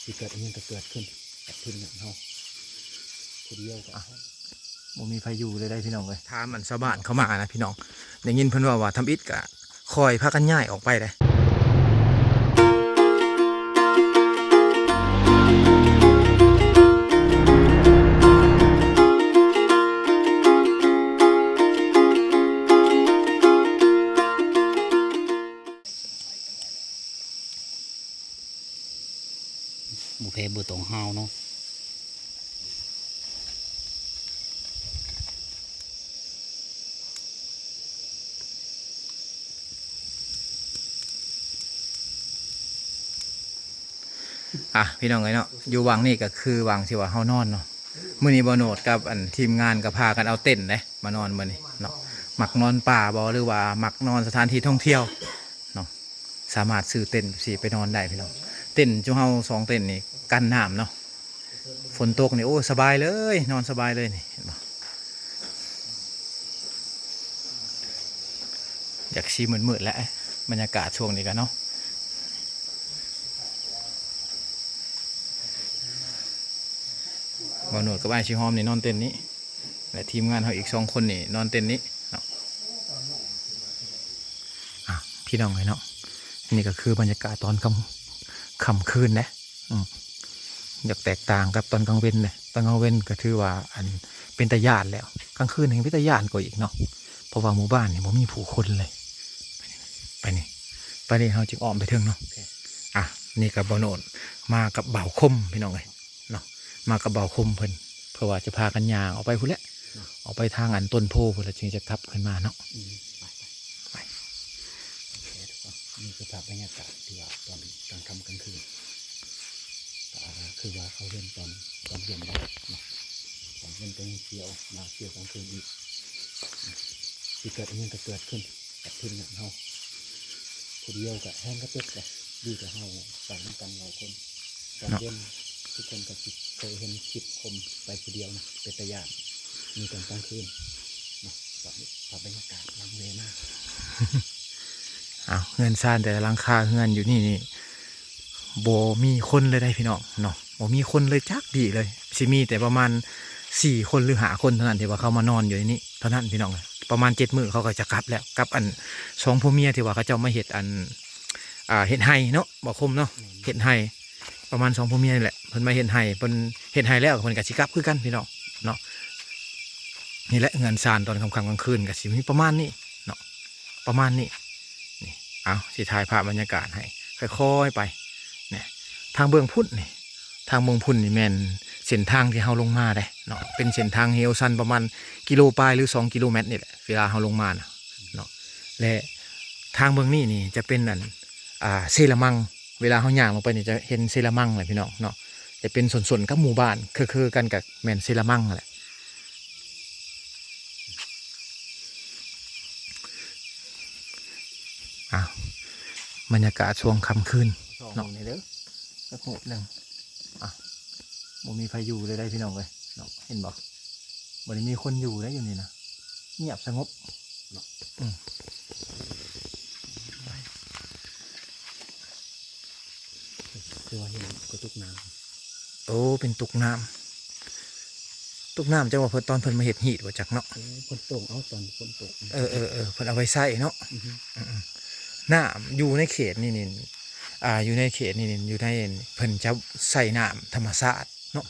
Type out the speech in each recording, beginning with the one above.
ຊິເກີດອີ່ຫຍັງກໍເກີດຂຶ້ນກັບທີມງານເຮົາ ຜູ້ດຽວກໍ ອ່ະ ບໍ່ມີໃຜຢູ່ເລີຍໄດ໋ພີ່ນ້ອງເອີຍ. ຖາມອັນຊາວບ້ານເຂົາມານະພີ່ນ້ອງ ໄດ້ຍິນເພິ່ນເວົ້າວ່າທຳອິດກະຄ່ອຍພາກັນຍ້າຍອອກໄປເດ້. ບໍ່ແພ້ບໍ່ຕ້ອງຫາວເນາະ. ອ່ະ ພີ່ນ້ອງເອີຍເນາະ ຢູ່ຫວ່າງນີ້ກໍຄືຫວ່າງທີ່ວ່າເຮົານອນເນາະ. ມື້ນີ້ບ່າວໂນດກັບອັນທີມງານກໍພາກັນເອົາເຕັນເດ້ມານອນມື້ນີ້ເນາະ. ມັກນອນປ່າບໍ່ ຫຼືວ່າມັກນອນສະຖານທີ່ທ່ອງທ່ຽວເນາະ ສາມາດຊື້ເຕັນແບບຊີ້ໄປນອນໄດ້ພີ່ນ້ອງ. ເຕັນຈຸເຮົາສອງເຕັນນີ້ກັນນ້ຳເນາະ. ຝົນຕົກນີ້ ໂອ້ ສະບາຍເລີຍ ນອນສະບາຍເລີຍນີ້ ເຫັນບໍ່? ຢາກຊິມືດໆແຫຼະ ບັນຍາກາດຊ່ວງນີ້ກະເນາະ. ບ່າວໂນດກັບອ້າຍຊິຫອມນີ້ນອນເຕັນນີ້ ແລະ ທີມງານເຮົາອີກສອງຄົນນີ້ນອນເຕັນນີ້ເນາະ. ອ່ະ ພີ່ນ້ອງເອີຍເນາະ ນີ້ກໍຄືບັນຍາກາດຕອນຄ່ຳ ຄ່ຳຄືນເດ້. ອືມ ຢາກແຕກຕ່າງກັບຕອນກາງເວັນເດ້. ຕອນກາງເວັນກໍຖືວ່າ ອັນ ເປັນຕາຢ້ານແລ້ວ ກາງຄືນແຮ່ງເປັນຕາຢ້ານກວ່າອີກເນາະ ເພາະວ່າໝູ່ບ້ານນີ້ບໍ່ມີຜູ້ຄົນເລີຍ. ໄປນີ້ ໄປນີ້ ໄປນີ້ເຮົາຈຶ່ງອ້ອມໄປເທິງເນາະ. ອ່ະ ນີ້ກໍບ່າວໂນດມາກັບບ່າວຄົມ ພີ່ນ້ອງເອີຍ ເນາະ ມາກັບບ່າວຄົມເພິ່ນ ເພາະວ່າຈະພາກັນຍ່າງອອກໄປພຸ້ນແຫຼະ ອອກໄປທາງອັນຕົ້ນໂພພຸ້ນ ແລ້ວຈຶ່ງຈະກັບຄືນມາເນາະ. ອືມ ໄປ ໄປ ໄປ ໂອເຄທຸກຄົນ ນີ້ຄືພາບບັນຍາກາດທີ່ວ່າຕອນກາງຄ່ຳກາງຄືນ ກໍຄືວ່າເຮົາເຫັນຕອນ ຕອນເຢັນໄດ້ເນາະ ຕອນເຢັນກໍຍັງຂຽວ ໜ້າຂຽວກາງຄືນອີກ. ຊິເກີດອີ່ຫຍັງກໍເກີດຂຶ້ນກັບທີມງານເຮົາ ຜູ້ດຽວກໍແຮງກະເຕັກເດ້ ດີແຕ່ເຮົາໄປນຳກັນຫຼາຍຄົນ. ຕອນເຢັນ ເນາະ ທຸກຄົນກໍຊິເຄີຍເຫັນຄລິບຄົມໄປຜູ້ດຽວນະ ເປັນຕາຢ້ານ ມີຕອນກາງຄືນເນາະ. ບັດນີ້ພາບບັນຍາກາດຫຼັງເວມາ ອ້າວ ເຮືອນຊານແຕ່ລະຫຼັງຄາເຮືອນຢູ່ນີ້ນີ້ ບໍ່ມີຄົນເລີຍໄດ໋ພີ່ນ້ອງເນາະ ບໍ່ມີຄົນເລີຍຈັກດີ້ເລີຍ. ຊິມີແຕ່ປະມານສີ່ຄົນ ຫຼື ຫ້າຄົນເທົ່ານັ້ນທີ່ວ່າເຂົາມານອນຢູ່ໃນນີ້ເທົ່ານັ້ນພີ່ນ້ອງ. ປະມານເຈັດມື້ເຂົາກໍຈະກັບແລ້ວ ກັບອັນສອງຜົວເມຍທີ່ວ່າເຂົາເຈົ້າມາເຮັດອັນ ອ່າ ເຮັດໄຮ່ເນາະ ບ່າວຄົມເນາະ ເຮັດໄຮ່. ປະມານສອງຜົວເມຍນີ້ແຫຼະ ເພິ່ນມາເຮັດໄຮ່ ເພິ່ນເຮັດໄຮ່ແລ້ວເພິ່ນກໍຊິກັບຄືກັນພີ່ນ້ອງເນາະ. ນີ້ແຫຼະເຮືອນຊານຕອນຄ່ຳໆກາງຄືນກໍຊິມີປະມານນີ້ເນາະ ປະມານນີ້. ນີ້ ເອົາ ຊິຖ່າຍພາບບັນຍາກາດໃຫ້ ຄ່ອຍໆໄປ. ນີ້ ທາງເບື້ອງພຸ້ນນີ້ ທາງເບື້ອງພຸ້ນນີ້ແມ່ນເສັ້ນທາງທີ່ເຮົາລົງມາເດ້ເນາະ ເປັນເສັ້ນທາງເຫວຊັນປະມານກິໂລປາຍ ຫຼື ສອງກິໂລແມັດນີ້ແຫຼະ ເວລາເຮົາລົງມານະເນາະ. ແລະ ທາງເບື້ອງນີ້ນີ້ຈະເປັນອັນ ອ່າ ເຊລະມັງ ເວລາເຮົາຍ່າງລົງໄປນີ້ຈະເຫັນເຊລະມັງແຫຼະພີ່ນ້ອງເນາະ ຈະເປັນສົນໆກັບໝູ່ບ້ານ ຄືໆກັນກັບແມ່ນເຊລະມັງຫັ້ນແຫຼະ. ອ້າວ ບັນຍາກາດຊ່ວງຄ່ຳຄືນເນາະ ສ່ອງເບິ່ງແດ່ເດີ ຈັກຮູບໜຶ່ງ. ອ່ະ ບໍ່ມີໃຜຢູ່ເລີຍໄດ໋ພີ່ນ້ອງເອີຍເນາະ ເຫັນບໍ່? ບໍ່ໄດ້ມີຄົນຢູ່ໄດ໋ ຢູ່ນີ້ນະ ງຽບສະຫງົບເນາະ. ອືມ ຄືວ່າເຫັນກະຕຸກນ້ຳ. ໂອ້ ເປັນຕຸກນ້ຳ ຕຸກນ້ຳ ຈັກວ່າເພິ່ນ ຕອນເພິ່ນມາເຮັດຮີດບໍ່ຈັກເນາະ. ເອີ ເພິ່ນໂຕ່ງເອົາຕອນຝົນຕົກ. ເອີໆໆ ເພິ່ນເອົາໄວ້ໃຊ້ເນາະ. ອືຮຶ ອືມໆ ນ້ຳຢູ່ໃນເຂດນີ້ນີ້ ອ່າ ຢູ່ໃນເຂດນີ້ນີ້ ຢູ່ໃນ ເພິ່ນຈະໃຊ້ນ້ຳທຳມະຊາດເນາະ.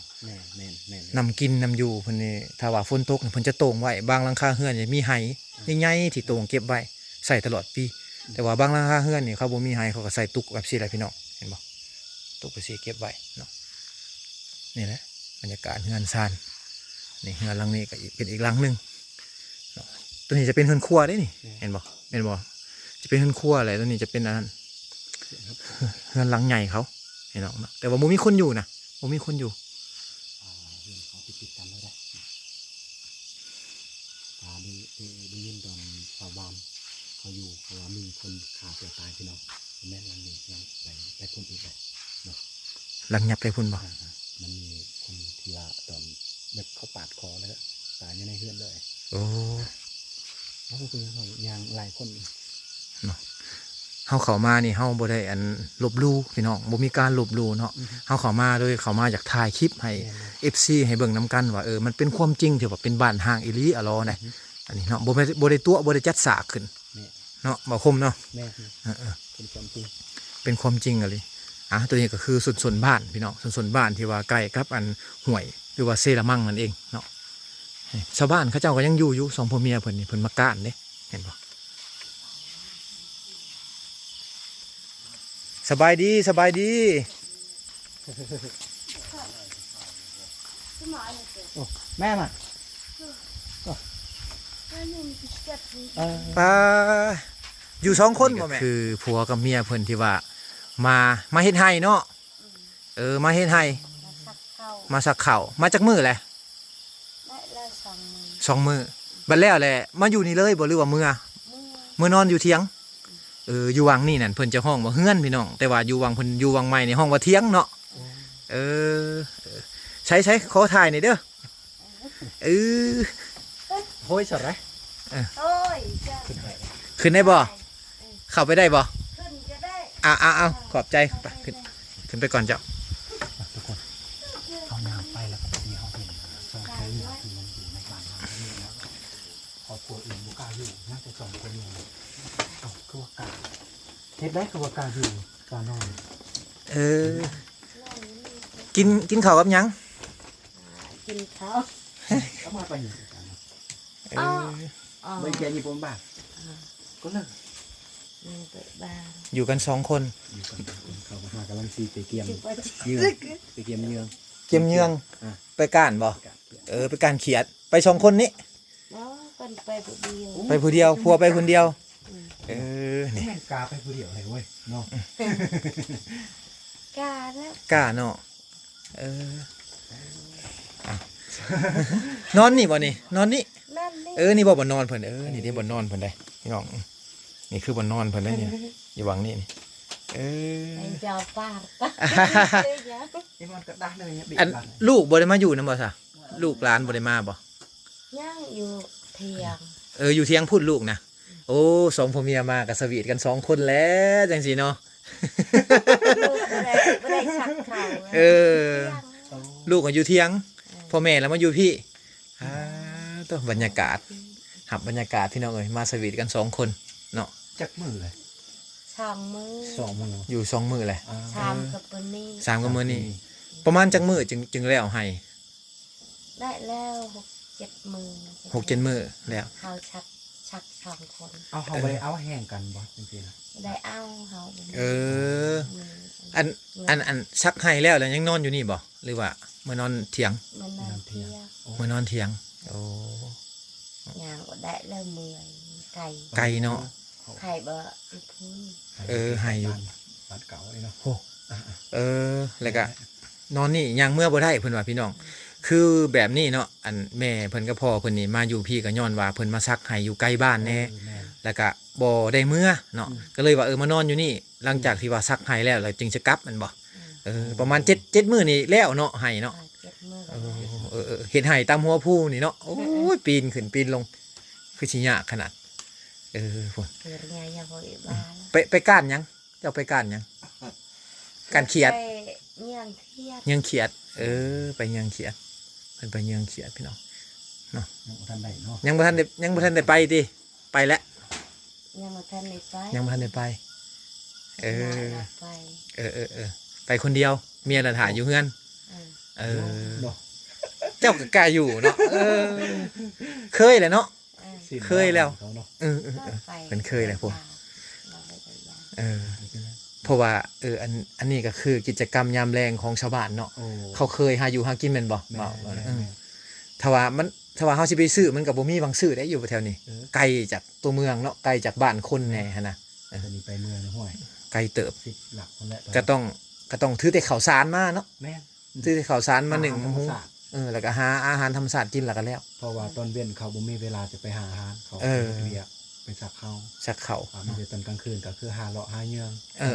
ແມ່ນໆໆໆ ນ້ຳກິນນ້ຳຢູ່ເພິ່ນນີ້ ຖ້າວ່າຝົນຕົກນີ້ເພິ່ນຈະໂຕ່ງໄວ້ ບາງຫຼັງຄາເຮືອນຈະມີໄຫ ອ່າ ໃຫຍ່ໆທີ່ໂຕ່ງເກັບໄວ້ໃຊ້ຕະຫຼອດປີ. ອືມ ແຕ່ວ່າບາງຫຼັງຄາເຮືອນນີ້ເຂົາບໍ່ມີໄຫ ເຂົາກໍໃສ່ຕຸກແບບຊີ້ແຫຼະພີ່ນ້ອງ ເຫັນບໍ່? ຕຸກແບບຊີ້ເກັບໄວ້ເນາະ. ນີ້ແຫຼະບັນຍາກາດເຮືອນຊານ. ນີ້ເຮືອນຫຼັງນີ້ກໍອີກ ເປັນອີກຫຼັງໜຶ່ງເນາະ. ຕົວນີ້ຈະເປັນເຮືອນຄົວເດ້ນີ້ ແມ່ນ ເຫັນບໍ່? ແມ່ນບໍ່? ຈະເປັນເຮືອນຄົວແຫຼະ ຕົວນີ້ຈະເປັນອັນນັ້ນ ເຮືອນຫຼັງໃຫຍ່ເຂົາ ພີ່ນ້ອງເນາະ ແຕ່ວ່າບໍ່ມີຄົນຢູ່ນະ ບໍ່ມີຄົນຢູ່. ອ່າ ເຮືອນເຂົາຕິດໆກັນເລີຍເດ້. ອ່າ ໄດ້ ໄດ້ ໄດ້ຍິນຕອນຊາວບ້ານເຂົາຢູ່ ເຂົາວ່າມີຄົນຂ້າຕົວຕາຍພີ່ນ້ອງ. ແມ່ນຫຼັງນີ້ຍັງໄປ ໄປພຸ້ນອີກແຫຼະເນາະ. ຫຼັງຍັບໄປພຸ້ນບໍ່? ອ່າໆ ມັນມີຄົນທີ່ວ່າຕອນແບບເຂົາປາດຄໍແລ້ວຕາຍຢູ່ໃນເຮືອນເລີຍ. ໂອ້ ໂອ້ ເປັນຫຍັງເຂົາຍ່າງຫຼາຍຄົນເນາະ. ເຮົາເຂົ້າມານີ້ ເຮົາບໍ່ໄດ້ອັນລົບຫຼູ່ພີ່ນ້ອງ ບໍ່ມີການລົບຫຼູ່ເນາະ. ອືຮຶ ເຮົາເຂົ້າມາໂດຍເຂົ້າມາຢາກຖ່າຍຄລິບໃຫ້ ແມ່ນໆ ເອັຟຊີ ໃຫ້ເບິ່ງນຳກັນວ່າ ເອີ ມັນເປັນຄວາມຈິງທີ່ວ່າເປັນບ້ານຮ້າງອີ່ຫຼີອະຫຼໍນະ. ອືຮຶ ອັນນີ້ເນາະ ບໍ່ແມ່ນ ບໍ່ໄດ້ຕົວະ ບໍ່ໄດ້ຈັດສາກຂຶ້ນ ແມ່ນ ເນາະ ບ່າວຄົມເນາະ. ແມ່ນໆ ເອີໆ ເປັນຄວາມຈິງ ເປັນຄວາມຈິງອີ່ຫຼີ. ອ່າ ໂຕນີ້ກໍຄືຊົນ ຊົນບ້ານພີ່ນ້ອງ ຊົນ ຊົນບ້ານທີ່ວ່າໃກ້ກັບອັນຫ້ວຍ ຫຼືວ່າເຊລະມັງນັ້ນເອງເນາະ. ນີ້ ຊາວບ້ານເຂົາເຈົ້າກໍຍັງຢູ່ຢູ່ ສອງຜົວເມຍເພິ່ນນີ້ ເພິ່ນມາກ້ານເດ້ ເຫັນບໍ່? ສະບາຍດີ ສະບາຍດີ. ໂອ້ ແມ່ມາ ໂອ້ ເອີ ປາ ຢູ່ສອງຄົນບໍ່ແມ່? ນີ້ກໍຄືຜົວກັບເມຍເພິ່ນທີ່ວ່າມາ ມາເຮັດໄຮ່ເນາະ. ເອີ ມາເຮັດໄຮ່ ມາສັກເຂົ້າ ມາສັກເຂົ້າ ມາຈັກມື້ແຫຼະ? ໄດ້ແລ້ວສອງມື້ ສອງມື້. ບັດແລ້ວແຫຼະ ມາຢູ່ນີ້ເລີຍບໍ່ ຫຼືວ່າເມືອ? ເມືອ ເມືອນອນຢູ່ຖຽງ. ເອີ ຢູ່ວັງນີ້ນັ້ນເພິ່ນຈະຮ້ອງວ່າເຮືອນພີ່ນ້ອງ ແຕ່ວ່າຢູ່ວັງເພິ່ນ ຢູ່ວັງໃໝ່ນີ້ຮ້ອງວ່າຖຽງເນາະ. ໂອ້ ເອີ ເອີ ໃສໆ ຂໍຖ່າຍໜ່ອຍເດີ. ເອີ ໂອ້ຍ ສະໄລ ເອີ ໂອ້ຍ ຂຶ້ນໄດ້ ຂຶ້ນໄດ້ບໍ່? ເອີ ເຂົ້າໄປໄດ້ບໍ່? ຂຶ້ນກໍໄດ້. ອ້າວໆໆ ຂອບໃຈ ໄປ ຂຶ້ນ ຂຶ້ນໄປກ່ອນເຈົ້າ. ອ່ະ ທຸກຄົນ ເຮົາຍ່າງໄປແລ້ວກໍພໍດີເຮົາເຫັນສອງຜົວເມຍທີ່ມັນຢູ່ໃນບ້ານເຮົານີ້ເນາະ. ຄອບຄົວອື່ນບໍ່ກ້າຢູ່ ຍັງແຕ່ສອງຄົນນີ້. ເອົ້າ ຄືວ່າກ້າ ເຮັດໄດ້ຄືວ່າກ້າຢູ່ກ້ານອນ. ເອີ ກິນ ກິນເຂົ້າກັບຫຍັງ? ກິນເຂົ້າ ເອົາມາໄປນີ້. ເອີ ບໍ່ແກ່ຍີ່ປຸ່ນບ້ານ ອ່າ ກໍເລີຍ ແມ່ນໄປບ້ານ ຢູ່ກັນສອງຄົນ ຢູ່ກັນສອງຄົນ. ເຂົາຫາກຳລັງຊິໄປກຽມເຫຍື່ອງ ໄປກຽມເຫຍື່ອງ ກຽມເຫຍື່ອງ ອ່າ ໄປກ້ານບໍ່? ໄປກ້ານຂຽດ ເອີ ໄປກ້ານຂຽດ ໄປສອງຄົນນີ້? ບໍ່ ເພິ່ນໄປຜູ້ດຽວ ໄປຜູ້ດຽວ ຜົວໄປຄົນດຽວ. ອືມ ເອີ ນີ້ ແມ່ນກ້າໄປຜູ້ດຽວໃດເວີຍເນາະ. ອືມ ກ້າແລ້ວ ກ້າເນາະ. ເອີ ອ່ະ ນອນນີ້ບໍ່ນີ້? ນອນນີ້ ນອນນີ້. ເອີ ນີ້ບໍ່ບ່ອນນອນເພິ່ນ? ເອີ ນີ້ເດ້ບ່ອນນອນເພິ່ນເດ້ພີ່ນ້ອງ. ນີ້ຄືບ່ອນນອນເພິ່ນເດ້ນີ້ ຢູ່ວັງນີ້ນີ້. ເອີ ເຈົ້າປາກ ອັນລູກບໍ່ໄດ້ມາຢູ່ນຳບໍ່ຊະ? ລູກຫຼານບໍ່ໄດ້ມາບໍ່? ຍັງຢູ່ຖຽງ ເອີ ຢູ່ຖຽງພຸ້ນລູກນະ. ໂອ້ ສອງຜົວເມຍມາກໍສະຫວີດກັນສອງຄົນແຫຼະ ຈັ່ງຊີ້ເນາະ. ລູກບໍ່ໄດ້ ບໍ່ໄດ້ສັກເຂົ້າ ເອີ ຢູ່ຖຽງ ລູກກໍຢູ່ຖຽງ ເອີ ພໍ່ແມ່ລະມາຢູ່ພີ້. ອ່າ ໂຕ ບັນຍາກາດ ຮັບບັນຍາກາດພີ່ນ້ອງເອີຍ ມາສະຫວີດກັນສອງຄົນເນາະ. ຈັກມື້ແຫຼະ? ສອງມື້ ສອງມື້ ຢູ່ສອງມື້ແຫຼະ. ອ່າ ສາມກັບມື້ນີ້ ສາມກັບມື້ນີ້. ປະມານຈັກມື້ຈຶ່ງ ຈຶ່ງແລ້ວໄຮ່? ໄດ້ແລ້ວຫົກເຈັດມື້ ຫົກເຈັດມື້ແລ້ວ ເຮົາສັກ ສັກສອງຄົນ. ເອົາ ເຮົາ ເອີ ບໍ່ໄດ້ເອົາແຮງກັນບໍ່ ຈັ່ງຊີ້ນະ? ໄດ້ເອົາ ເຮົາ ເອີ ອັນ ອັນ ອັນສັກໄຮ່ແລ້ວ ແລ້ວຍັງນອນຢູ່ນີ້ບໍ່ ຫຼືວ່າມານອນຖຽງ? ມານອນຖຽງ ມານອນຖຽງ. ໂອ້ ຍ່າງບໍ່ໄດ້ແລ້ວ ເມື່ອຍ ໄກ ໄກເນາະ. ໄຮ່ບໍ່ຢູ່ພຸ້ນ ເອີ ໄຮ່ຢູ່ບ້ານເກົ່າເລີຍເນາະ. ໂອ້ ເອີ ແລ້ວກະນອນນີ້ຍ່າງເມືອບໍ່ໄດ້ເພິ່ນວ່າພີ່ນ້ອງ. ຄືແບບນີ້ເນາະ ອັນແມ່ເພິ່ນກັບພໍ່ເພິ່ນນີ້ມາຢູ່ພີ້ກໍຍ້ອນວ່າເພິ່ນມາສັກໄຮ່ຢູ່ໃກ້ບ້ານແດ່ ເອີ ແລ້ວກະບໍ່ໄດ້ເມືອເນາະ. ອືມ ກໍເລີຍວ່າ ເອີ ມານອນຢູ່ນີ້ ຫຼັງຈາກທີ່ວ່າສັກໄຮ່ແລ້ວ ແລ້ວຈຶ່ງຈະກັບແມ່ນບໍ່? ອືມ ເອີ ປະມານເຈັດ ເຈັດມື້ນີ້ແລ້ວເນາະ ໄຮ່ເນາະ. ເອີ ເຮັດໄຮ່ຕາມຫົວພູນີ້ເນາະ. ໂອ້ຍ ປີນຂຶ້ນປີນລົງ ຄືຊິຍາກຂະໜາດ. ເອີ ພຸ້ນ ໄປ ໄປກ້ານຫຍັງ? ເຈົ້າໄປກ້ານຫຍັງ? ກ້ານຂຽດ ໄປເຫຍື່ອງຂຽດ ເຫຍື່ອງຂຽດ. ເອີ ໄປເຫຍື່ອງຂຽດ ເພິ່ນໄປເຫຍື່ອງຂຽດພີ່ນ້ອງເນາະ. ຍັງບໍ່ທັນໄດ້ເນາະ ຍັງບໍ່ທັນໄດ້ ຍັງບໍ່ທັນໄດ້ໄປຕິ? ໄປແລ້ວ ຍັງບໍ່ທັນໄດ້ໄປ ຍັງບໍ່ທັນໄດ້ໄປ. ເອີ ໄປ ເອີໆໆ ໄປຄົນດຽວ ເມຍລະຖ້າຢູ່ເຮືອນ. ເອີ ເອີ ເນາະ ເຈົ້າກໍກ້າຢູ່ເນາະ. ເອີ ເຄີຍແຫຼະເນາະ ເອີ ເຄີຍແລ້ວ ເອີໆໆ ເພິ່ນເຄີຍແລ້ວພຸ້ນ. ເອີ ເພາະວ່າ ເອີ ອັນ ອັນນີ້ກໍຄືກິດຈະກຳຍາມແລງຂອງຊາວບ້ານເນາະ. ເຂົາເຄີຍຫາຢູ່ຫາກິນແມ່ນບໍ່? ແມ່ນ ເວົ້າ ແມ່ນ ເອີ ແມ່ນ. ຖ້າວ່າມັນ ຖ້າວ່າເຮົາຊິໄປຊື້ ມັນກໍບໍ່ມີຫວ່າງຊື້ໄດ້ ຢູ່ແຖວນີ້ ເອີ ໄກຈາກຕົວເມືອງເນາະ ໄກຈາກບ້ານຄົນແດ່ຫັ້ນນະ. ເອີ ຕົວນີ້ໄປເມືອງຫ້ວຍ ໄກເຕີບ ສິບຫຼັກພຸ້ນແຫຼະ. ກໍຕ້ອງ ກໍຕ້ອງຖືແຕ່ເຂົ້າສານມາເນາະ. ແມ່ນ ຊື້ເຂົ້າສານມາໜຶ້ງ ຫາອາຫານທຳມະຊາດ ເອີ ແລ້ວກໍຫາອາຫານທຳມະຊາດກິນ ແລ້ວກໍແລ້ວ. ເພາະວ່າຕອນເວັນເຂົາບໍ່ມີເວລາຈະໄປຫາອາຫານ ເຂົາ ເອີ ໄປເຮັດວຽກ ໄປສັກເຂົ້າ ສັກເຂົ້າ. ອ່າ ມີແຕ່ຕອນກາງຄືນກໍຄືຫາເລາະຫາເຫຍື່ອງ ເອີ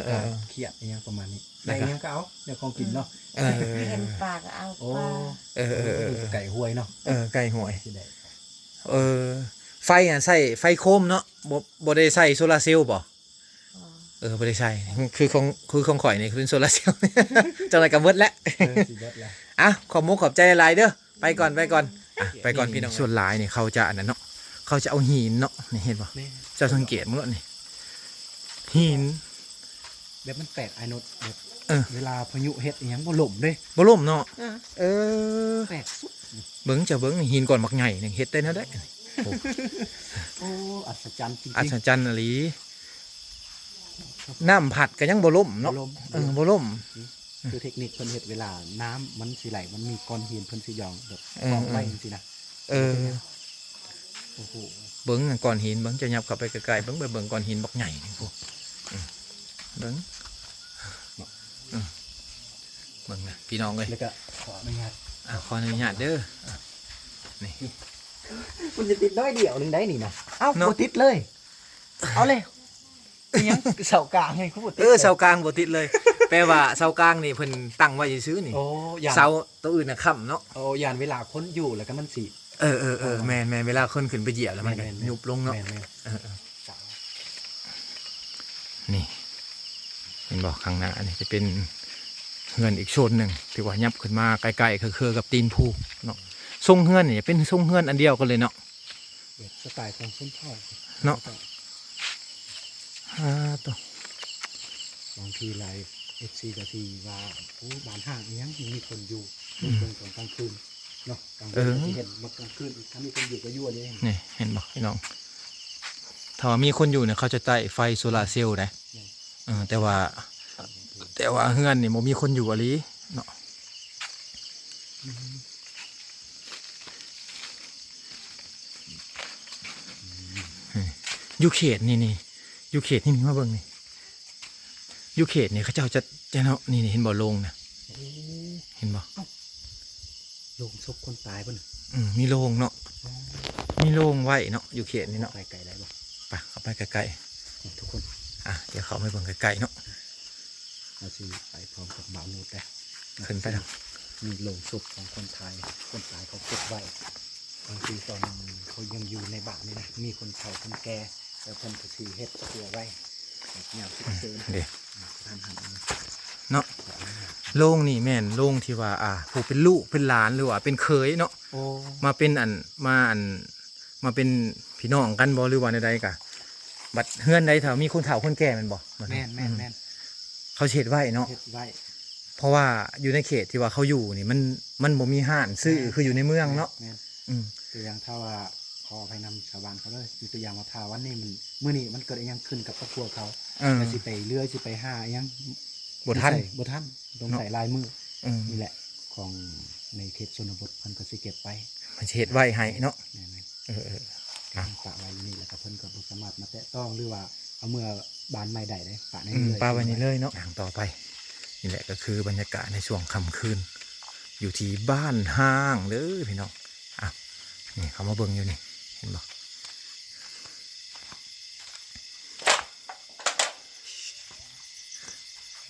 ໆ ຂຽດອີ່ຫຍັງປະມານນີ້ ໄດ້ຫຍັງກໍເອົາ ໄດ້ຂອງກິນເນາະ. ເອີ ເຫັນປາກໍເອົາ ໂອ້ ປາ ເອີໆ ເອີ ເອີ ໃກ້ຫ້ວຍເນາະ ເອີ ໃກ້ຫ້ວຍ ຊິໄດ້. ເອີ ໄຟຫັ້ນໃຊ້ໄຟໂຄມເນາະ ບໍ່ ບໍ່ໄດ້ໃຊ້ໂຊລາເຊວບໍ່? ອໍ ເອີ ບໍ່ໄດ້ໃສ່ ຄືຂອງ ຄືຂອງຂ້ອຍນີ້ເປັນໂຊລາເຊວ ຈັ່ງໃດກໍເບິດແຫຼະ. ເອີ ຊິເບິດແລ້ວ. ອ່ະ ຂອບມຸກຂອບໃຈຫຼາຍເດີ. ໄປກ່ອນ ໄປກ່ອນ ອ່ະ ໄປກ່ອນພີ່ນ້ອງ. ສ່ວນຫຼາຍນີ້ເຂົາຈະອັນນັ້ນເນາະ ເຂົາຈະເອົາຫີນເນາະ ນີ້ເຫັນບໍ່? ແມ່ນ. ເຈົ້າສັງເກດເບິ່ງໂລດນີ້ ຫີນ ແບບມັນແປກອ້າຍໂນດ ແບບ ເອີ ເວລາພາຍຸເຮັດອີ່ຫຍັງບໍ່ລົ້ມເດ້. ບໍ່ລົ້ມເນາະ. ເອີ ເອີ ແປກສຸດ. ເບິ່ງ ເຈົ້າເບິ່ງຫີນກ້ອນບັກໃຫຍ່ນີ້ເຮັດໄດ້ແນວໃດ? ໂອ້ ໂອ້ ອັດສະຈັນຈິງໆ ອັດສະຈັນອີ່ຫຼີ. ນ້ຳພັດກໍຍັງບໍ່ລົ້ມເນາະ. ບໍ່ລົ້ມ. ເອີ ບໍ່ລົ້ມ. ຄືເຕັກນິກເພິ່ນເຮັດ ເວລານ້ຳມັນຊິໄຫຼ ມັນມີກ້ອນຫີນ ເພິ່ນຊິຢອງແບບ ເອີ ກອງໄວ້ຈັ່ງຊີ້ນະ. ເອີ ໂອ້ໂຫ ເບິ່ງກ້ອນຫີນ ເບິ່ງ ເຈົ້າຫຍັບເຂົ້າໄປໃກ້ໆ ເບິ່ງ ໄປເບິ່ງກ້ອນຫີນບັກໃຫຍ່ນີ້ພຸ້ນ. ອືມ ເບິ່ງ ເນາະ ອືມ ເບິ່ງນະພີ່ນ້ອງເອີຍ. ແລ້ວກໍຂໍອະນຸຍາດ ອ່າ ຂໍອະນຸຍາດເດີ. ນີ້ ມັນຈະຕິດໜ້ອຍດຽວໜຶ່ງໄດ໋ນີ້ນະ. ເອົ້າ ເນາະ ບໍ່ຕິດເລີຍ. ເອົາເລີຍ. ອີ່ຫຍັງ ເສົາກາງໃຫ້ຄືບໍ່ຕິດ? ເອີ ເສົາກາງບໍ່ຕິດເລີຍ. ແປວ່າເສົາກາງນີ້ເພິ່ນຕັ້ງໄວ້ຊື່ໆນີ້. ໂອ້ ຢ້ານ ເສົາໂຕອື່ນນະຄ້ຳເນາະ. ໂອ້ ຢ້ານເວລາຄົນຢູ່ແລ້ວກໍມັນຊິ ເອີ ເອີ ເອີ ເອີ ແມ່ນໆ ເວລາຄົນຂຶ້ນໄປຢຽບແລ້ວມັນກໍ ແມ່ນໆ ຍຸບລົງເນາະ. ແມ່ນໆ ເອີ ເອີ ນີ້ ເຫັນບໍ່? ຂ້າງໜ້ານີ້ຈະເປັນເຮືອນອີກໂຊນໜຶ່ງ ທີ່ວ່າຫຍັບຂຶ້ນມາໃກ້ໆ ຄືໆ ກັບຕີນພູເນາະ. ຊົງເຮືອນນີ້ເປັນຊົງເຮືອນອັນດຽວກັນເລີຍເນາະ. ແບບສະໄຕຂອງຊົນເຜົ່າເນາະ. ອ່າ ໂຕ ບາງທີຫຼາຍເອັຟຊີກໍຊິວ່າ ໂອ້ ບ້ານຮ້າງອີ່ຫຍັງ ມີຄົນຢູ່ ອືມ ເບິ່ງຕອນກາງຄືນເນາະ. ກາງເວັນ ເອີ ກໍຊິເຫັນໝົດ ກາງຄືນ ຄັນມີຄົນຢູ່ກໍຢູ່ເລີຍ. ນີ້ເຫັນບໍ່ພີ່ນ້ອງ? ຖ້າວ່າມີຄົນຢູ່ນີ້ ເຂົາຈະໃຊ້ໄຟໂຊລາເຊວໄດ໋. ແມ່ນ. ເອີ ແຕ່ວ່າ ແຕ່ວ່າເຮືອນນີ້ບໍ່ມີຄົນຢູ່ອີ່ຫຼີເນາະ. ອືມ ຢູ່ເຂດນີ້ນີ້ ຢູ່ເຂດນີ້ນີ້ ມາເບິ່ງນີ້ ຢູ່ເຂດນີ້ເຂົາເຈົ້າຈະ ຈະເນາະ ນີ້ ນີ້ ເຫັນບໍ່ໂລງນະ? ໂອ້ ເຫັນບໍ່? ເອົ້າ ໂລງສົບຄົນຕາຍບໍ່ນະ? ອືມ ມີໂລງເນາະ. ອໍ ມີໂລງໄວ້ເນາະ ຢູ່ເຂດນີ້ເນາະ. ໄປໄກໄດ້ບໍ່? ໄປ ເຂົ້າໄປໃກ້ໆ ນີ້ທຸກຄົນ. ອ່ະ ດຽວເຂົ້າໄປເບິ່ງໃກ້ໆເນາະ. ເຮົາຊິໄປພ້ອມກັບບ່າວນູດເດ້. ຂຶ້ນໄປເນາະ. ມີໂລງສົບຂອງຄົນຕາຍ ຄົນຕາຍເຂົາເກັບໄວ້. ບາງທີຕອນເຂົາຍັງຢູ່ໃນບ້ານນີ້ນະ ມີຄົນເຖົ້າຄົນແກ່ ແລ້ວເພິ່ນກໍຊິເຮັດເພື່ອໄວ້ ແບບຍາມສຸກເສີນ. ເດ້ ກະທັນຫັນເນາະ. ໂລງນີ້ແມ່ນໂລງທີ່ວ່າ ອ່າ ຜູ້ເປັນລູກເປັນຫຼານ ຫຼືວ່າເປັນເຂີຍເນາະ. ໂອ້ ມາເປັນອັນ ມາອັນ ມາເປັນພີ່ນ້ອງກັນບໍ່ ຫຼືວ່າແນວໃດກະ ບັດເຮືອນໃດຖ້າມີຄົນເຖົ້າຄົນແກ່ແມ່ນບໍ່? ແມ່ນໆໆ ອືມ ເຂົາຊິເຮັດໄວ້ເນາະ ເຮັດໄວ້. ເພາະວ່າຢູ່ໃນເຂດທີ່ວ່າເຂົາຢູ່ນີ້ ມັນ ມັນບໍ່ມີຮ້ານຊື້ ເອີ ຄືຢູ່ໃນເມືອງເນາະ. ແມ່ນໆ ອືມ ຕົວຢ່າງຖ້າວ່າ ຂໍອະໄພນຳຊາວບ້ານເຂົາເດີ ຍົກຕົວຢ່າງວ່າຖ້າວັນນີ້ມັນ ມື້ນີ້ມັນເກີດອີ່ຫຍັງຂຶ້ນກັບຄອບຄົວເຂົາ ເອີ ແລ້ວຊິໄປເລືອຍ ຊິໄປຫາອີ່ຫຍັງ ບໍ່ທັນ ບໍ່ທັນ ຕ້ອງໃຊ້ຫຼາຍມື້. ເອີ ນີ້ແຫຼະ ຂອງໃນເຂດຊົນນະບົດເພິ່ນກໍຊິເກັບໄວ້ ເພິ່ນຊິເຮັດໄວ້ໃຫ້ເນາະ. ແມ່ນໆ ເອີໆ ເອົາ ປະໄວ້ຢູ່ນີ້ ແລ້ວກໍເພິ່ນກໍບໍ່ສາມາດມາແຕະຕ້ອງ ຫຼືວ່າເອົາເມືອບ້ານໃໝ່ໄດ້ເດ້ ປະໃນນີ້ເລີຍ ອືມ ປະໄວ້ນີ້ເລີຍເນາະ. ຢ່າງຕໍ່ໄປ ນີ້ແຫຼະກໍຄືບັນຍາກາດໃນຊ່ວງຄ່ຳຄືນ ຢູ່ທີ່ບ້ານຮ້າງເດີພີ່ນ້ອງ. ອ່ະ ນີ້ເຂົ້າມາເບິ່ງຢູ່ນີ້ ເຫັນບໍ່?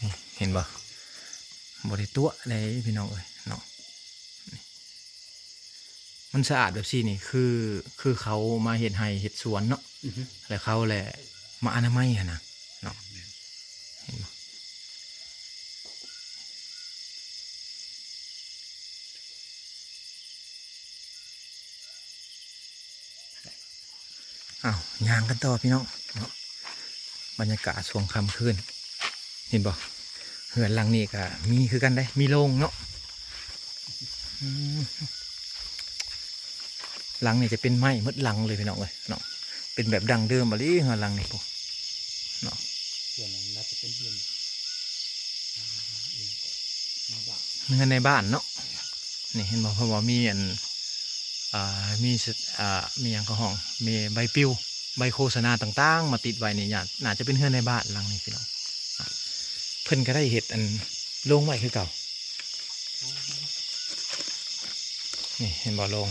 ນີ້ ເຫັນບໍ່? ບໍ່ໄດ້ຕົວະໃດພີ່ນ້ອງເອີຍເນາະ. ນີ້ ມັນສະອາດແບບຊີ້ນີ້ ຄື ຄືເຂົາມາເຮັດໄຮ່ເຮັດສວນເນາະ. ອືຮຶ ແລ້ວເຂົາແຫຼະມາອະນາໄມຫັ້ນນະເນາະ. ແມ່ນ ເຫັນບໍ່? ອ້າວ ຍ່າງກັນຕໍ່ພີ່ນ້ອງເນາະ ບັນຍາກາດຊ່ວງຄ່ຳຄືນ. ເຫັນບໍ່? ເຮືອນຫຼັງນີ້ກະມີຄືກັນເດ້ ມີໂລງເນາະ. ອືມ ຫຼັງນີ້ຈະເປັນໄມ້ໝົດຫຼັງເລີຍພີ່ນ້ອງເອີຍເນາະ. ເປັນແບບດັ້ງເດີມອີ່ຫຼີເຮືອນຫຼັງນີ້ພຸ້ນເນາະ. ເຮືອນຫຼັງນີ້ໜ້າຈະເປັນເຮືອນ ເຮືອນໃນບ້ານ ເຮືອນໃນບ້ານເນາະ. ນີ້ເຫັນບໍ່? ເພາະວ່າມີອັນ ອ່າ ມີ ອ່າ ມີຫຍັງເຂົາຮ້ອງ ມີໃບປິວ ໃບໂຄສະນາຕ່າງໆມາຕິດໄວ້ນີ້ ໜ້າ ໜ້າຈະເປັນເຮືອນໃນບ້ານຫຼັງນີ້ພີ່ນ້ອງ. ເພິ່ນກໍໄດ້ເຮັດອັນໂລງໄວ້ຄືເກົ່າ. ນີ້ເຫັນບໍ່ໂລງ?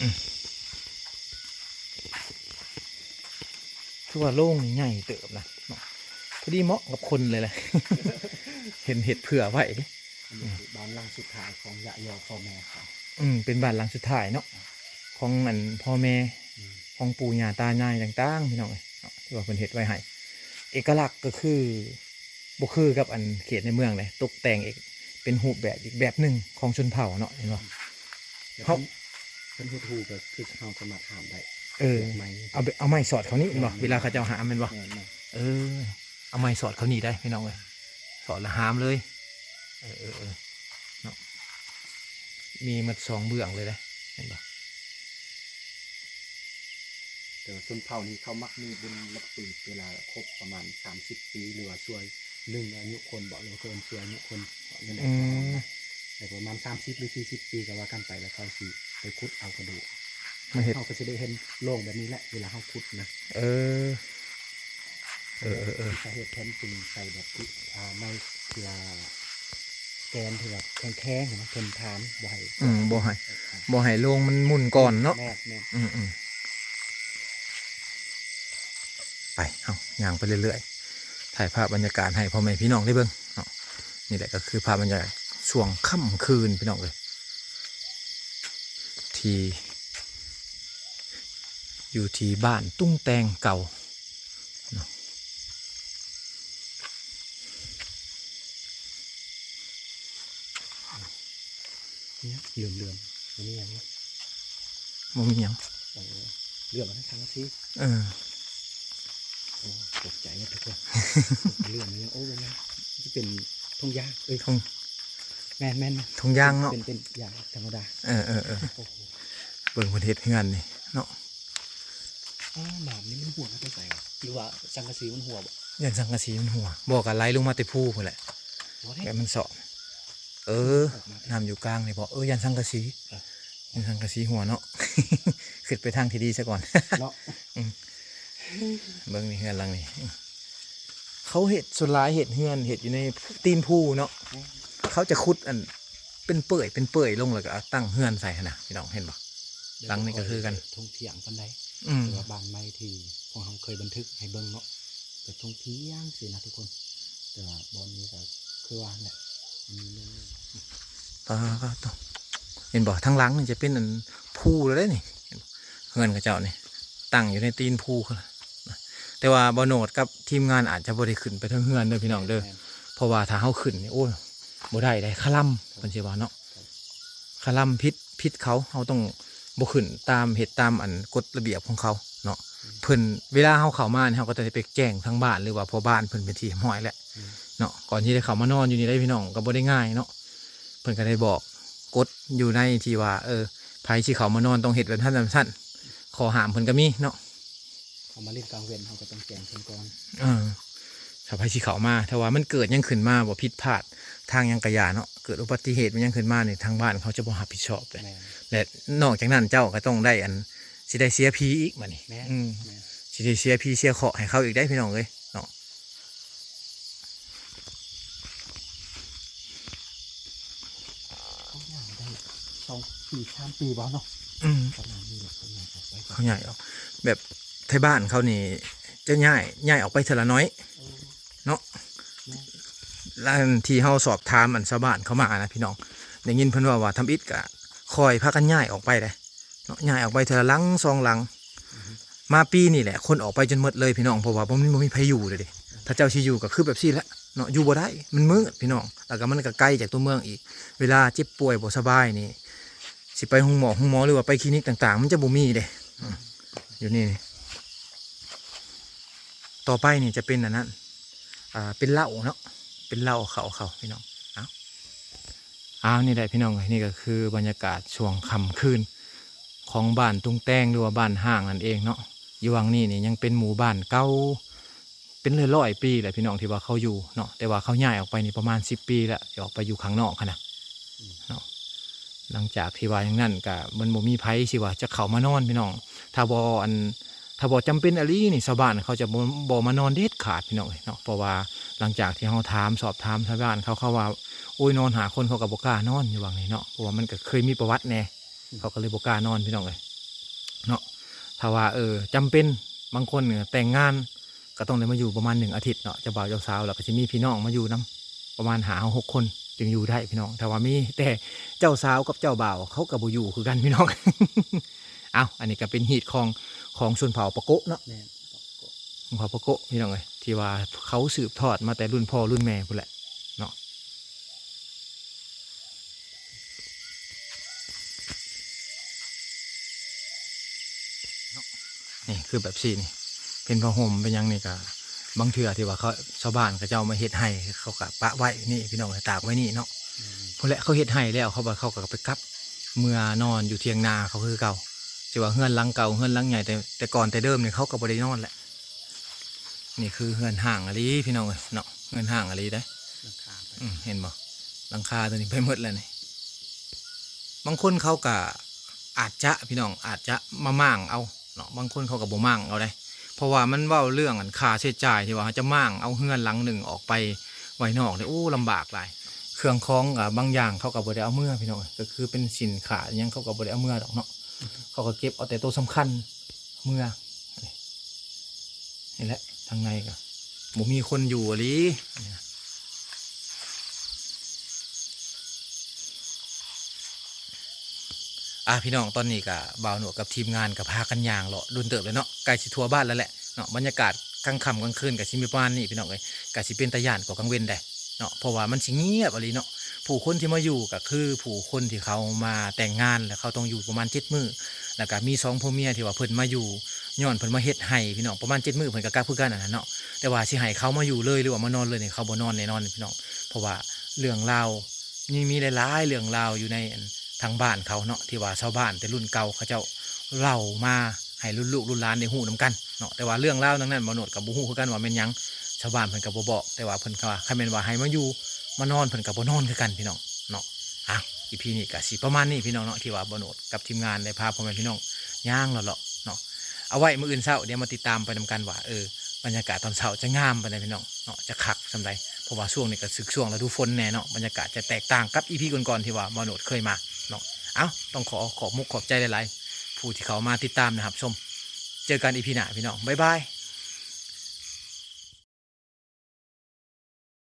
ອືມ ຄືວ່າໂລງນີ້ໃຫຍ່ເຕີບນະເນາະ ພໍດີເໝາະກັບຄົນເລີຍແຫຼະ ເຫັນເຮັດເຜື່ອໄວ້ເດ້. ອັນນີ້ຄືບ້ານຫຼັງສຸດທ້າຍຂອງຍາດພໍ່ແມ່ເຂົາ. ອືມ ເປັນບ້ານຫຼັງສຸດທ້າຍເນາະ ຂອງອັນພໍ່ແມ່ ອືມ ຂອງປູ່ຍ່າຕາຍາຍຕ່າງໆ ພີ່ນ້ອງເອີຍເນາະ ທີ່ວ່າເພິ່ນເຮັດໄວ້ໃຫ້. ເອກະລັກກໍຄືບໍ່ຄືກັບອັນເຂດໃນເມືອງເດ້ ຕົກແຕ່ງເອກ ເປັນຮູບແບບອີກແບບໜຶ່ງຂອງຊົນເຜົ່າເນາະ ເຫັນບໍ່? ແລ້ວ ເຮົາ ເພິ່ນ ເພິ່ນເຮັດຮູກໍຄືເຮົາສາມາດຫາມໄດ້ ເອີ ແບບໄມ້ ເອົາແບບ ເອົາໄມ້ສອດເຂົ້ານີ້ແມ່ນບໍ່? ແມ່ນ ເວລາເຂົາເຈົ້າຫາມແມ່ນບໍ່? ແມ່ນໆ ເອີ ເອົາໄມ້ສອດເຂົ້ານີ້ໄດ້ພີ່ນ້ອງເອີຍ ສອດແລ້ວຫາມເລີຍ ເອີໆໆ ເນາະ ມີໝົດສອງເບື້ອງເລີຍເດ້ ເຫັນບໍ່? ແຕ່ວ່າຊົນເຜົ່ານີ້ເຂົາມັກມີບຸນລັບປີ ເວລາຄົບປະມານສາມສິບປີ ຫຼືວ່າຊ່ວຍ ໜຶ່ງອາຍຸຄົນເບາະ ຫຼືວ່າເພິ່ນຊ່ວຍອາຍຸຄົນເບາະ ແນວໃດກໍວ່າກັນໄປ ອືມ ແຕ່ປະມານສາມສິບ ຫຼື ສີ່ສິບປີກໍວ່າກັນໄປ ແລ້ວເຂົາຊິໄປຂຸດເອົາກະດູກ ມາເຮັດ ເຮົາກໍຊິໄດ້ເຫັນໂລ່ງແບບນີ້ແຫຼະ ເວລາເຮົາຂຸດນະ ເອີ ເອີໆໆ ສາເຫດເພິ່ນຈຶ່ງໃສ່ແບບ ອ່າ ໄມ້ທີ່ວ່າ ແກນທີ່ວ່າແຂງໆ ຫັ້ນນະ ເພິ່ນຖານບໍ່ໃຫ້ ອືມ ບໍ່ໃຫ້ ບໍ່ໃຫ້ໂລງມັນໝຸ່ນກ່ອນເນາະ ແມ່ນໆ ອືມໆ ໄປ ເຮົາຍ່າງໄປເລື້ອຍໆ ຖ່າຍພາບບັນຍາກາດໃຫ້ພໍ່ແມ່ພີ່ນ້ອງໄດ້ເບິ່ງເນາະ ນີ້ແຫຼະກໍຄືພາບບັນຍາກາດຊ່ວງຄ່ຳຄືນພີ່ນ້ອງເອີຍ ທີ່ ຢູ່ທີ່ບ້ານຕຸ້ງແຕງເກົ່າເນາະ ເຫຼືອມໆ ບໍ່ມີຫຍັງເນາະ ບໍ່ມີຫຍັງ ເອີ ເຫຼືອມອັນນັ້ນສັງກະສີ ເອີ ໂອ້ ຕົກໃຈໝົດທຸກຄົນ ເຫຼືອມນີ້ ໂອ້ ບໍ່ແມ່ນ ຊິເປັນຖົງຢາງ ເອີຍ ຖົງ ແມ່ນໆໆ ຖົງຢາງເນາະ ເປັນ ເປັນຢາງທຳມະດາ ເອີໆໆ ໂອ້ໂຫ ເບິ່ງເພິ່ນເຮັດເຮືອນນີ້ເນາະ ອ້າ ນ້ຳນີ້ມັນຮົ່ວມາແຕ່ໃສຫວະ ຫຼືວ່າສັງກະສີມັນຮົ່ວບໍ່? ຢ້ານສັງກະສີມັນຮົ່ວ ບໍ່ ກໍໄຫຼລົງມາແຕ່ພູພຸ້ນແຫຼະ ບໍ່ໄດ້ ແບບມັນເຊາະ ເອີ ອອກມາ ນ້ຳຢູ່ກາງນີ້ບໍ? ເອີ ຢ້ານສັງກະສີ ເອີ ຢ້ານສັງກະສີຮົ່ວເນາະ ຄິດໄປທາງທີ່ດີຊະກ່ອນເນາະ ອືມ ເບິ່ງນີ້ເຮືອນຫຼັງນີ້ ເຂົາເຮັດ ສ່ວນຫຼາຍເຮັດເຮືອນ ເຮັດຢູ່ໃນຕີນພູເນາະ ແມ່ນ ເຂົາຈະຂຸດອັນ ເປັນເປື່ອຍ ເປັນເປື່ອຍລົງ ແລ້ວກໍຕັ້ງເຮືອນໃສ່ຫັ້ນນະ ພີ່ນ້ອງເຫັນບໍ່? ຫຼັງນີ້ກໍຄືກັນ ທົ່ງທ່ຽງປານໃດ ອືມ ແຕ່ວ່າບ້ານໃໝ່ທີ່ພວກເຮົາເຄີຍບັນທຶກໃຫ້ເບິ່ງເນາະ ກໍທົ່ງທ່ຽງຊີ້ນະທຸກຄົນ ແຕ່ວ່າບ່ອນນີ້ກໍຄືວ່າຫັ້ນແຫຼະ ມີເລື່ອງ ປາດໂທ້ ເຫັນບໍ່? ທາງຫຼັງນີ້ຈະເປັນອັນພູແລ້ວເດ້ນີ້ ເຮືອນເຂົາເຈົ້ານີ້ ຕັ້ງຢູ່ໃນຕີນພູ ແຕ່ວ່າບ່າວໂນດກັບທີມງານອາດຈະບໍ່ໄດ້ຂຶ້ນໄປເທິງເຮືອນເດີພີ່ນ້ອງເດີ ແມ່ນ ເພາະວ່າຖ້າເຮົາຂຶ້ນນີ້ ໂອ້ຍ ບໍ່ໄດ້ເດ້ ຄະລຳ ເພິ່ນຊິວ່າເນາະ ຄະລຳ ຜິດ ຜິດເຂົາ ເຮົາຕ້ອງບໍ່ຂຶ້ນຕາມ ເຮັດຕາມອັນກົດລະບຽບຂອງເຂົາເນາະ ອືມ ເພິ່ນ ເວລາເຮົາເຂົ້າມານີ້ ເຮົາກໍຕ້ອງໄດ້ໄປແຈ້ງທາງບ້ານ ຫຼືວ່າພໍ່ບ້ານເພິ່ນເປັນທີ່ຮຽບຮ້ອຍແລ້ວ ອືມ ເນາະ ກ່ອນທີ່ໄດ້ເຂົ້າມານອນຢູ່ນີ້ໄດ້ພີ່ນ້ອງ ກໍບໍ່ໄດ້ງ່າຍເນາະ ເພິ່ນກໍໄດ້ບອກກົດຢູ່ໃນທີ່ວ່າ ເອີ ໃຜຊິເຂົ້າມານອນຕ້ອງເຮັດແບບນັ້ນແບບນັ້ນ ຂໍ້ຫ້າມເພິ່ນກໍມີເນາະ ເຮົາມາຫຼິ້ນກາງເວັນ ເຮົາກໍຕ້ອງແຈ້ງເພິ່ນກ່ອນ ເອີ ຖ້າໃຜຊິເຂົ້າມາ ຖ້າວ່າມັນເກີດຫຍັງຂຶ້ນມາ ບໍ່ຜິດພາດທາງຫຍັງກະຢ່າເນາະ ເກີດອຸບັດຕິເຫດຫຍັງຂຶ້ນມານີ້ ທາງບ້ານເຂົາຈະບໍ່ຮັບຜິດຊອບເດ້ ແມ່ນ ແລະ ນອກຈາກນັ້ນເຈົ້າກໍຕ້ອງໄດ້ອັນ ຊິໄດ້ເສຍຜີອີກບາດນີ້ ແມ່ນ ອືມ ແມ່ນ ຊິໄດ້ເສຍຜີເສຍເຄາະໃຫ້ເຂົາອີກໄດ໋ພີ່ນ້ອງເອີຍເນາະ ເຂົາຍ້າຍໄດ້ສອງປີສາມປີບໍ່ເນາະ ອືມ ປະມານນີ້ແຫຼະ ເຂົາຍ້າຍອອກໄປ ເຂົາຍ້າຍອອກ ແບບໄທບ້ານເຂົານີ້ຈະຍ້າຍ ຍ້າຍອອກໄປເທື່ອລະໜ້ອຍ ເອີ ເນາະ ແມ່ນ ແລ້ວທີ່ເຮົາສອບຖາມອັນຊາວບ້ານເຂົາມານະພີ່ນ້ອງ ໄດ້ຍິນເພິ່ນເວົ້າວ່າ ທຳອິດກະຄ່ອຍພາກັນຍ້າຍອອກໄປເດ້ເນາະ ຍ້າຍອອກໄປເທື່ອລະຫຼັງສອງຫຼັງ ອືຮຶ ມາປີນີ້ແຫຼະ ຄົນອອກໄປຈົນໝົດເລີຍພີ່ນ້ອງ ເພາະວ່າບໍ່ມີ ບໍ່ມີໃຜຢູ່ເລີຍເດ້ ຖ້າເຈົ້າຊິຢູ່ກໍຄືແບບຊີ້ແຫຼະເນາະ ຢູ່ບໍ່ໄດ້ ມັນມືດພີ່ນ້ອງ ແລ້ວກໍມັນກໍໄກຈາກຕົວເມືອງອີກ ເວລາເຈັບປ່ວຍບໍ່ສະບາຍນີ້ ຊິໄປໂຮງໝໍ ໂຮງໝໍ ຫຼືວ່າໄປຄລີນິກຕ່າງໆ ມັນຈະບໍ່ມີເດ້ ອືມ ຢູ່ນີ້ນີ້ ຕໍ່ໄປນີ້ຈະເປັນອັນນັ້ນ ອ່າ ເປັນເລົ້າເນາະ ເປັນເລົ້າເຂົ້າ ເຂົ້າພີ່ນ້ອງ ເອົາ ເອົາ ນີ້ແຫຼະພີ່ນ້ອງເອີຍ ນີ້ກໍຄືບັນຍາກາດຊ່ວງຄ່ຳຄືນຂອງບ້ານຕຸງແຕງ ຫຼືວ່າບ້ານຮ້າງນັ້ນເອງເນາະ ຢູ່ຫວ່າງນີ້ນີ້ຍັງເປັນໝູ່ບ້ານເກົ່າ ເປັນຮ້ອຍໆປີແຫຼະພີ່ນ້ອງ ທີ່ວ່າເຂົາຢູ່ເນາະ ແຕ່ວ່າເຂົາຍ້າຍອອກໄປນີ້ປະມານສິບປີແລ້ວ ຊິອອກໄປຢູ່ຂ້າງນອກຫັ້ນນະ ເນາະ ຫຼັງຈາກທີ່ວ່າຢ່າງນັ້ນກະມັນບໍ່ມີໃຜຊິວ່າຈະເຂົ້າມານອນພີ່ນ້ອງ ຖ້າບໍ່ອັນ ຖ້າບໍ່ຈຳເປັນອີ່ຫຼີນີ້ ຊາວບ້ານເຂົາຈະບໍ່ ບໍ່ມານອນເດັດຂາດພີ່ນ້ອງເອີຍເນາະ ເພາະວ່າຫຼັງຈາກທີ່ເຮົາຖາມ ສອບຖາມຊາວບ້ານເຂົາ ເຂົາວ່າ ໂອ້ຍ ນອນຫ້າຄົນ ເຂົາກໍບໍ່ກ້ານອນຢູ່ຫວ່າງນີ້ເນາະ ເພາະວ່າມັນກໍເຄີຍມີປະຫວັດແດ່ ເຂົາກໍເລີຍບໍ່ກ້ານອນພີ່ນ້ອງເອີຍເນາະ ຖ້າວ່າ ເອີ ຈຳເປັນ ບາງຄົນແຕ່ງງານ ກໍຕ້ອງໄດ້ມາຢູ່ປະມານໜຶ່ງອາທິດເນາະ ເຈົ້າບ່າວເຈົ້າສາວ ແລ້ວກໍຊິມີພີ່ນ້ອງມາຢູ່ນຳ ປະມານຫ້າຫົກຄົນຈຶ່ງຢູ່ໄດ້ພີ່ນ້ອງ ຖ້າວ່າມີແຕ່ເຈົ້າສາວກັບເຈົ້າບ່າວ ເຂົາກໍບໍ່ຢູ່ຄືກັນພີ່ນ້ອງ ເອົ້າ ອັນນີ້ກໍເປັນຮີດຄອງຂອງຊົນເຜົ່າປະໂກະເນາະ ແມ່ນ ປະໂກະ ຊົນເຜົ່າປະໂກະພີ່ນ້ອງເອີຍ ທີ່ວ່າເຂົາສືບທອດມາແຕ່ລຸ້ນພໍ່ລຸ້ນແມ່ພຸ້ນແຫຼະເນາະ. ນີ້ຄືແບບຊີ້ນີ້ ເປັນຜ້າຫົ່ມເປັນຫຍັງນີ້ກະ ບາງເທື່ອທີ່ວ່າເຂົາ ຊາວບ້ານເຂົາເຈົ້າມາເຮັດໄຮ່ ເຂົາກະປະໄວ້ນີ້ພີ່ນ້ອງ ຕາກໄວ້ນີ້ເນາະ. ພຸ້ນແຫຼະ ເຂົາເຮັດໄຮ່ແລ້ວ ເຂົາວ່າເຂົາກໍໄປກັບເມືອນອນຢູ່ຖຽງນາເຂົາຄືເກົ່າ. ຊິວ່າເຮືອນຫຼັງເກົ່າ ເຮືອນຫຼັງໃຫຍ່ ແຕ່ ແຕ່ກ່ອນແຕ່ເດີມນີ້ ເຂົາກໍບໍ່ໄດ້ນອນແຫຼະ. ນີ້ຄືເຮືອນຮ້າງອີ່ຫຼີພີ່ນ້ອງເອີຍເນາະ ເຮືອນຮ້າງອີ່ຫຼີເດ້. ຫຼັງຄາໄປ ອືມ ເຫັນບໍ່ ຫຼັງຄາຕົວນີ້ໄປໝົດແລ້ວນີ້. ບາງຄົນເຂົາກະອາດຈະ ພີ່ນ້ອງ ອາດຈະມາມ້າງເອົາເນາະ ບາງຄົນເຂົາກໍບໍ່ມ້າງເອົາເດ້. ເພາະວ່າມັນເວົ້າເລື່ອງ ອັນ ຄ່າໃຊ້ຈ່າຍທີ່ວ່າເຮົາຈະມ້າງເອົາເຮືອນຫຼັງໜຶ່ງອອກໄປໄວ້ນອກນີ້ ໂອ້ ລຳບາກຫຼາຍ. ເຄື່ອງຂອງກໍບາງຢ່າງເຂົາກໍບໍ່ໄດ້ເອົາເມືອພີ່ນ້ອງເອີຍ ກໍຄືເປັນສິນຄ້າອີ່ຫຍັງເຂົາກໍບໍ່ໄດ້ເອົາເມືອດອກເນາະ. ເຂົາກໍເກັບເອົາແຕ່ໂຕສຳຄັນເມືອ. ນີ້ແຫຼະ ທາງໃນກໍບໍ່ມີຄົນຢູ່ອີ່ຫຼີ. ອ່າ ພີ່ນ້ອງ ຕອນນີ້ກະບ່າວໂນດກັບທີມງານກະພາກັນຍ່າງເລາະດົນເຕີບແລ້ວເນາະ ໃກ້ຊິທົ່ວບ້ານແລ້ວແຫຼະເນາະ. ບັນຍາກາດກາງຄ່ຳກາງຄືນກະຊິມີປະມານນີ້ພີ່ນ້ອງເອີຍ ກະຊິເປັນຕາຢ້ານກວ່າກາງເວັນໃດເນາະ ເພາະວ່າມັນຊິງຽບອີ່ຫຼີເນາະ. ຜູ້ຄົນທີ່ມາຢູ່ກໍຄືຜູ້ຄົນທີ່ເຂົາມາແຕ່ງງານ ແລ້ວເຂົາຕ້ອງຢູ່ປະມານເຈັດມື້ ແລ້ວກໍມີສອງຜົວເມຍທີ່ວ່າເພິ່ນມາຢູ່ ຍ້ອນເພິ່ນມາເຮັດໄຮ່ພີ່ນ້ອງ ປະມານເຈັດມື້ເພິ່ນກໍກັບຄືກັນຫັ້ນນະເນາະ. ແຕ່ວ່າຊິໃຫ້ເຂົາມາຢູ່ເລີຍ ຫຼືວ່າມານອນເລີຍນີ້ ເຂົາບໍ່ນອນແນ່ນອນພີ່ນ້ອງ. ເພາະວ່າເລື່ອງລາວ ມີ ມີຫຼາຍໆເລື່ອງລາວຢູ່ໃນ ອັນ ທາງບ້ານເຂົາເນາະ ທີ່ວ່າຊາວບ້ານແຕ່ລຸ້ນເກົ່າເຂົາເຈົ້າເລົ່າມາໃຫ້ລຸ້ນລູກລຸ້ນຫຼານໄດ້ຮູ້ນຳກັນເນາະ. ແຕ່ວ່າເລື່ອງລາວນັ້ນ ບ່າວໂນດກໍບໍ່ຮູ້ຄືກັນວ່າແມ່ນຫຍັງ ຊາວບ້ານເພິ່ນກໍບໍ່ບອກ ແຕ່ວ່າເພິ່ນກໍວ່າ ຄັນແມ່ນວ່າໃຫ້ມາຢູ່ມານອນ ເພິ່ນກໍບໍ່ນອນຄືກັນພີ່ນ້ອງເນາະ. ອ່ະ ອີພີນີ້ກໍຊິປະມານນີ້ພີ່ນ້ອງເນາະ ທີ່ວ່າບ່າວໂນດກັບທີມງານໄດ້ພາພໍ່ແມ່ພີ່ນ້ອງຍ່າງເລາະໆເນາະ. ເອົາໄວ້ມື້ອື່ນເຊົ້າ ດຽວມາຕິດຕາມໄປນຳກັນວ່າ ເອີ ບັນຍາກາດຕອນເຊົ້າຈະງາມປານໃດພີ່ນ້ອງເນາະ ຈະຄັກສ່ຳໃດ. ເພາະວ່າຊ່ວງນີ້ກໍຖືກຊ່ວງລະດູຝົນແດ່ເນາະ ບັນຍາກາດຈະແຕກຕ່າງກັບອີພີກ່ອນໆທີ່ວ່າບ່າວໂນດເຄີຍມາເນາະ. ເອົ້າ ຕ້ອງຂໍຂອບມຸກຂອບໃຈຫຼາຍໆ ຜູ້ທີ່ເຂົ້າມາຕິດຕາມ ແລະ ຮັບຊົມ. ເຈີກັນອີພີໜ້າພີ່ນ້ອງ ບາຍບາຍ.